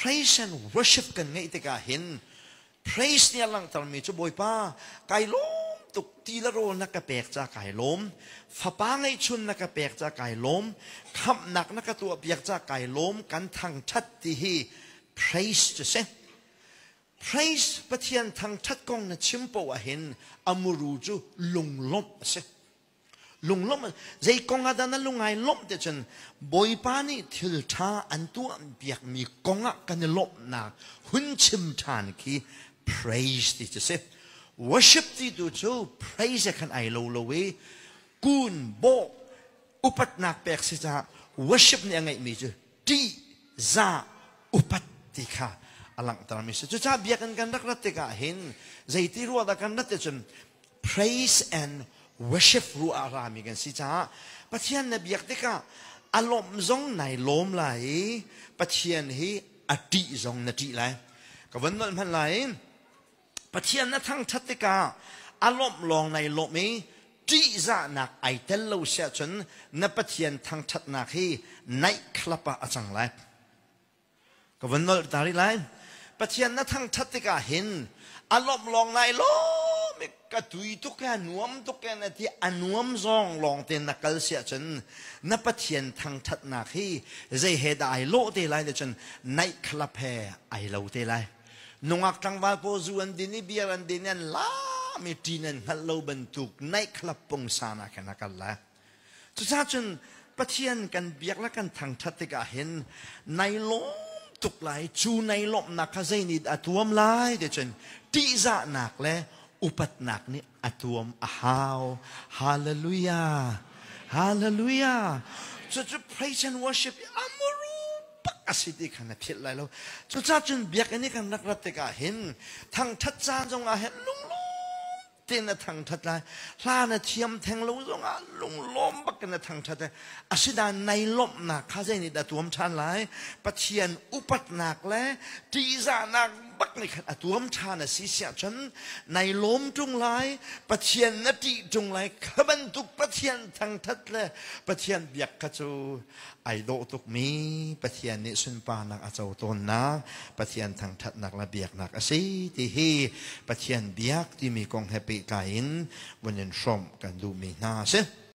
Praise and worship kan ngeih tikah hin praise nih a langhtermi cu Bawipa kai lawm tuk, ti le rawl na ka pek ca kai lawm, fapa ngeihchun na ka pek ca kai lawm, khamhnak na ka tuah piak ca kai lawm, kan thangthat ti hi praise cu si. Praise, Pathian thangthat kong na chim poah hin a muru cu lunglawmh a si. Lunglawmh, zei kong ah dah na lungai lawmh te cun Bawipa nih thil ṭha an tuah piakmi kong ah kan i lawmhnak hun chim ṭhan khi praise ti cu si. Worship ti tu cu praise khan ai lo lo i kun bawh upatnak pek si caah worship nih a ngeihmi cu ṭih zah upat ti kha a langhtermi si. Cucaah biakinn kan rak rat tikah hin zeiti ruah dah kan rat ti cun praise and worship ruah a rami kan si caah Pathian na biak tikah a lawmh zong nai lawm lai i Pathian hi a ṭih zong na ṭih lai. Ka von nolh hmanh lai. Pathian na thangṭhat tikah a lawmh lawng nai lawmh i ṭihzahnak ai tel lo siah cun na Pathian thangṭhatnak hi night club ah a cang lai. Ka von nolh ta rih lai. Pathian na thangṭhat tikah hin a lawmh lawng nai lawm i ka tui tuk e, nuam tuk e na ti, a nuam zong lawng tein na kal siah cun na Pathian thangṭhatnak hi zei he dah ai lawh te lai ti cun night club he ai lo te lai. Nungak tlangval pawl zu an din i beer an din i an lam i ṭin an hngalh lo bantuk night club pungsan ah khan a kal lai. Cucaah cun Pathian kan biak le kan thangṭhat tikah hin nai lawm tuk lai, cu nai lawmhnak kha zei nih dah a tuam lai ti cun ṭihzahnak le upatnak nih a tuam a hau. Hallelujah! Hallelujah! Cucu praise and worship a muru bak a si ti kha na philh lai lo. Cucaah cun biakinn i kan rak rat tikah hin thangṭhat caan zongah hin lunglawm tein na thangṭhat lai. Hla na thiam theng lo zongah lunglawm bak in na thangṭhat lai. Asinain nai lawmhnak kha zei nih dah tuam ṭhan lai? Pathian upatnak le ṭihzahnak bak nih khan a tuam ṭhan a si siah cun nai lawm ṭung lai, Pathian na ṭih ṭung lai. Kha bantuk Pathian thangṭhat le Pathian biak kha cu ai dawh tukmi Pathian nih sunparnak a co tawnnak, Pathian thangṭhatnak le biaknak a si ti hi Pathian biak timi kong he pehtlai in vun in hrawmh kan duhmi hna a si.